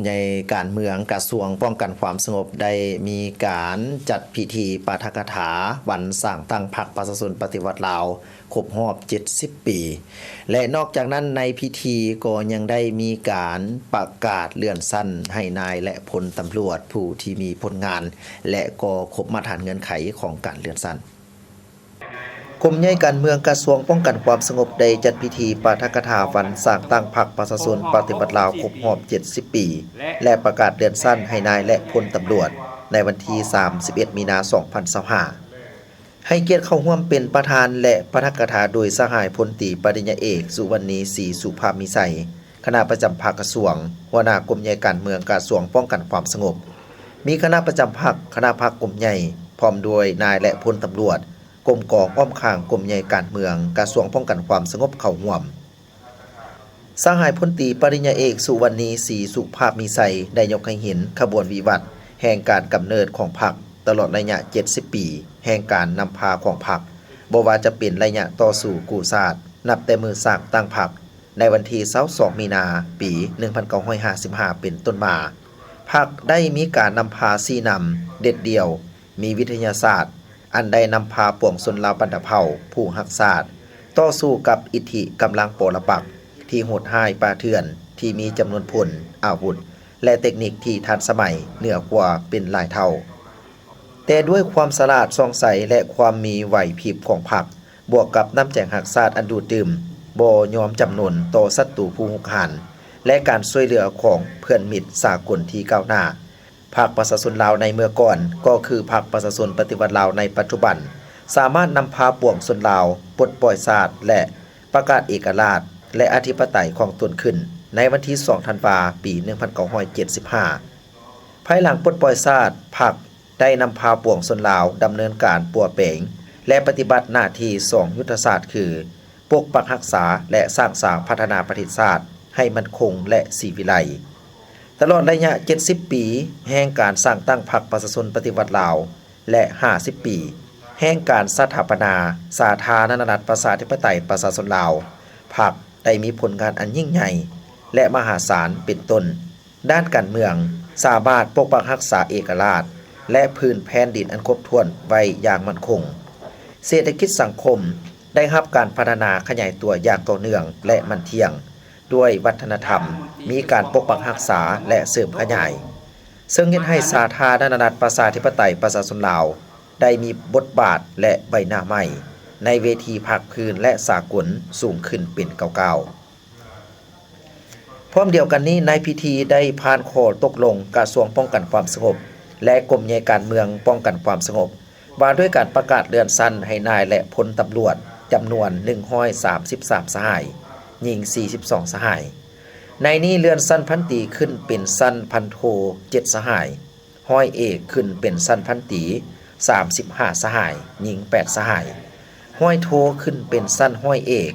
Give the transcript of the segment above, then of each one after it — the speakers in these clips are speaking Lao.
ໃຫຍ່ການເມືອງກະຊວງປ້ອງກັນຄວາມສະຫງົບ ໄດ້ມີການຈັດພິທີປາຖະກະຖາວັນສ້າງຕັ້ງພັກປະຊາຊົນປະຕິວັດລາວຄົບຮອບເຈັດສິບປີ ແລະ ນອກຈາກນັ້ນໃນພິທີກໍຍັງໄດ້ມີການປະກາດເລື່ອນຊັ້ນໃຫ້ນາຍ ແລະ ພົນຕຳຫຼວດຜູ້ທີ່ມີຜົນງານ ແລະ ກໍຄົບມາດຖານເງື່ອນໄຂຂອງການເລື່ອນຊັ້ນ. ກົມໃຫຍ່ການເມືອງກະຊວງປ້ອງກັນຄວາມສະຫງົບ ໄດ້ຈັດພິທີປາຖະກະຖາວັນສ້າງຕັ້ງພັກປະຊາຊົນປະຕິວັດລາວຄົບຮອບເຈັດສິບປີ ແລະ ປະກາດເລື່ອນຊັ້ນໃຫ້ນາຍ ແລະ ພົນຕຳຫຼວດ ໃນວັນທີສາມສິບເອັດ ມີນາ ສອງພັນຊາວຫ້າ ໃຫ້ກຽດເຂົ້າຮ່ວມເປັນປະທານ ແລະ ປາຖະກະຖາໂດຍສະຫາຍພົນຕີປະລິນຍາເອກ ສຸວັນນີ ສີສຸພາບມີໄຊ ຄະນະປະຈຳພັກກະຊວງ, ຫົວໜ້າກົມໃຫຍ່ການເມືອງກະຊວງປ້ອງກັນຄວາມສະຫງົບ, ມີຄະນະປະຈຳພັກ, ຄະນະພັກກົມໃຫຍ່ ພ້ອມດ້ວຍນາຍ ແລະ ພົນຕຳຫຼວດ ກົມກອງອ້ອມຂ້າງກົມໃຫຍ່ການເມືອງກະຊວງປ້ອງກັນຄວາມສະຫງົບເຂົ້າຮ່ວມ. ສະຫາຍພົນຕີປະລິນຍາເອກ ສຸວັນນີ ສີສຸພາບມີໄຊ ໄດ້ຍົກໃຫ້ເຫັນຂະບວນວິວັດແຫ່ງການກຳເນີດຂອງພັກ ຕະຫຼອດໄລຍະເຈັດສິບປີແຫ່ງການນຳພາຂອງພັກ, ບໍ່ວ່າຈະເປັນໄລຍະຕໍ່ສູ້ກູ້ຊາດ ນັບແຕ່ມື້ສ້າງຕັ້ງພັກ ໃນວັນທີຊາວສອງ ມີນາ ປີໜຶ່ງພັນເກົ້າຮ້ອຍຫ້າສິບຫ້າ ເປັນຕົ້ນມາ, ພັກໄດ້ມີການນຳພາຊີ້ນຳເດັດດ່ຽວ, ມີວິທະຍາສາດ ອັນໄດ້ນຳພາປວງຊົນລາວບັນດາເຜົ່າຜູ້ຮັກຊາດ ຕໍ່ສູ້ກັບອິດທິກຳລັງປໍລະປັກທີ່ໂຫດຮ້າຍປ່າເຖື່ອນ ທີ່ມີຈຳນວນພົນ, ອາວຸດ ແລະ ເຕັກນິກທີ່ທັນສະໄໝເໜືອກວ່າເປັນຫຼາຍເທົ່າ. ແຕ່ດ້ວຍຄວາມສະຫຼາດສ່ອງໃສ ແລະ ຄວາມມີໄຫວພິບຂອງພັກ, ບວກກັບນ້ຳໃຈຮັກຊາດອັນດູດດື່ມ, ບໍ່ຍອມຈຳນົນຕໍ່ສັດຕູຜູ້ຮຸກຮານ ແລະ ການຊ່ວຍເຫຼືອຂອງເພື່ອນມິດສາກົນທີ່ກ້າວໜ້າ, ພັກປະຊາຊົນລາວໃນເມື່ອກ່ອນ ກໍຄືພັກປະຊາຊົນປະຕິວັດລາວໃນປັດຈຸບັນ ສາມາດນຳພາປວງຊົນລາວປົດປ່ອຍຊາດ ແລະ ປະກາດເອກະລາດ ແລະ ອະທິປະໄຕຂອງຕົນຂຶ້ນ ໃນວັນທີສອງ ທັນວາ ປີໜຶ່ງພັນເກົ້າຮ້ອຍເຈັດສິບຫ້າ. ພາຍຫຼັງປົດປ່ອຍຊາດ, ພັກ ໄດ້ນຳພາປວງຊົນລາວດຳເນີນການປົວແປງ ແລະ ປະຕິບັດໜ້າທີ່ສອງຍຸດທະສາດ ຄື ປົກປັກຮັກສາ ແລະ ສ້າງສາພັດທະນາປະເທດຊາດໃຫ້ໝັ້ນຄົງ ແລະ ສີວິໄລ. ຕະຫຼອດໄລຍະເຈັດສິບປີແຫ່ງການສ້າງຕັ້ງພັກປະຊາຊົນປະຕິວັດລາວ ແລະ ຫ້າສິບປີແຫ່ງການສະຖາປະນາສາທາລະນະລັດປະຊາທິປະໄຕປະຊາຊົນລາວ, ພັກໄດ້ມີຜົນງານອັນຍິ່ງໃຫຍ່ ແລະ ມະຫາສານ ເປັນຕົ້ນ ດ້ານການເມືອງ ສາມາດປົກປັກຮັກສາເອກະລາດ ແລະ ພື້ນແຜ່ນດິນອັນຄົບຖ້ວນໄວ້ຢ່າງໝັ້ນຄົງ. ເສດຖະກິດສັງຄົມໄດ້ຮັບການພັດທະນາຂະຫຍາຍຕົວຢ່າງຕໍ່ເນື່ອງ ແລະ ໝັ້ນທ່ຽງ, ດ້ວຍວັດທະນະທຳມີການປົກປັກຮັກສາ ແລະ ເສີມຂະຫຍາຍ, ເຊິ່ງເຮັດໃຫ້ສາທາລະນະລັດປະຊາທິປະໄຕປະຊາຊົນລາວ ໄດ້ມີບົດບາດ ແລະ ໃບໜ້າໃໝ່ໃນເວທີພາກພື້ນ ແລະ ສາກົນສູງຂຶ້ນເປັນກ້າວໆ. ພ້ອມດຽວກັນນີ້, ໃນພິທີໄດ້ຜ່ານຂໍ້ຕົກລົງກະຊວງປ້ອງກັນຄວາມສະຫງົບ ແລະ ກົມໃຫຍ່ການເມືອງປ້ອງກັນຄວາມສະຫງົບ ວ່າດ້ວຍການປະກາດເລື່ອນຊັ້ນໃຫ້ນາຍ ແລະ ພົນຕຳຫຼວດ ຈຳນວນໜຶ່ງຮ້ອຍສາມສິບສາມສະຫາຍ, ຍິງສີ່ສິບສອງສະຫາຍ. ໃນນີ້ເລື່ອນຊັ້ນພັນຕີຂຶ້ນເປັນຊັ້ນພັນໂທເຈັດສະຫາຍ, ຮ້ອຍເອກຂຶ້ນເປັນຊັ້ນພັນຕີສາມສິບຫ້າສະຫາຍ, ຍິງແປດສະຫາຍ. ຮ້ອຍໂທຂຶ້ນເປັນຊັ້ນຮ້ອຍເອກ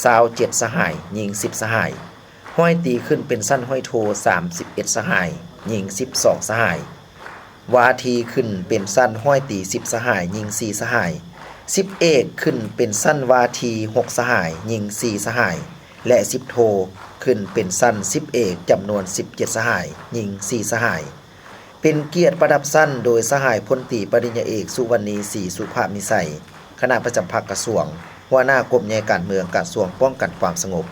ຊາວເຈັດສະຫາຍ, ຍິງສິບສະຫາຍ. ຮ້ອຍຕີຂຶ້ນເປັນຊັ້ນຮ້ອຍໂທສາມສິບເອັດສະຫາຍ, ຍິງສິບສອງສະຫາຍ. ວາທີຂຶ້ນເປັນຊັ້ນຮ້ອຍຕີສິບສະຫາຍ, ຍິງສີ່ສະຫາຍ. ສິບເອກຂຶ້ນເປັນຊັ້ນວາທີຫົກສະຫາຍ, ຍິງສີ່ສະຫາຍ ແລະ ສິບໂທຂຶ້ນເປັນຊັ້ນສິບເອກ ຈຳນວນສິບເຈັດສະຫາຍ, ຍິງສີ່ສະຫາຍ. ເປັນກຽດປະດັບຊັ້ນໂດຍສະຫາຍພົນຕີປະລິນຍາເອກ ສຸວັນນີ ສີສຸພາບມີໄຊ, ຄະນະປະຈຳພັກກະຊວງ, ຫົວໜ້າກົມໃຫຍ່ການເມືອງກະຊວງປ້ອງກັນຄວາມສະຫງົບ.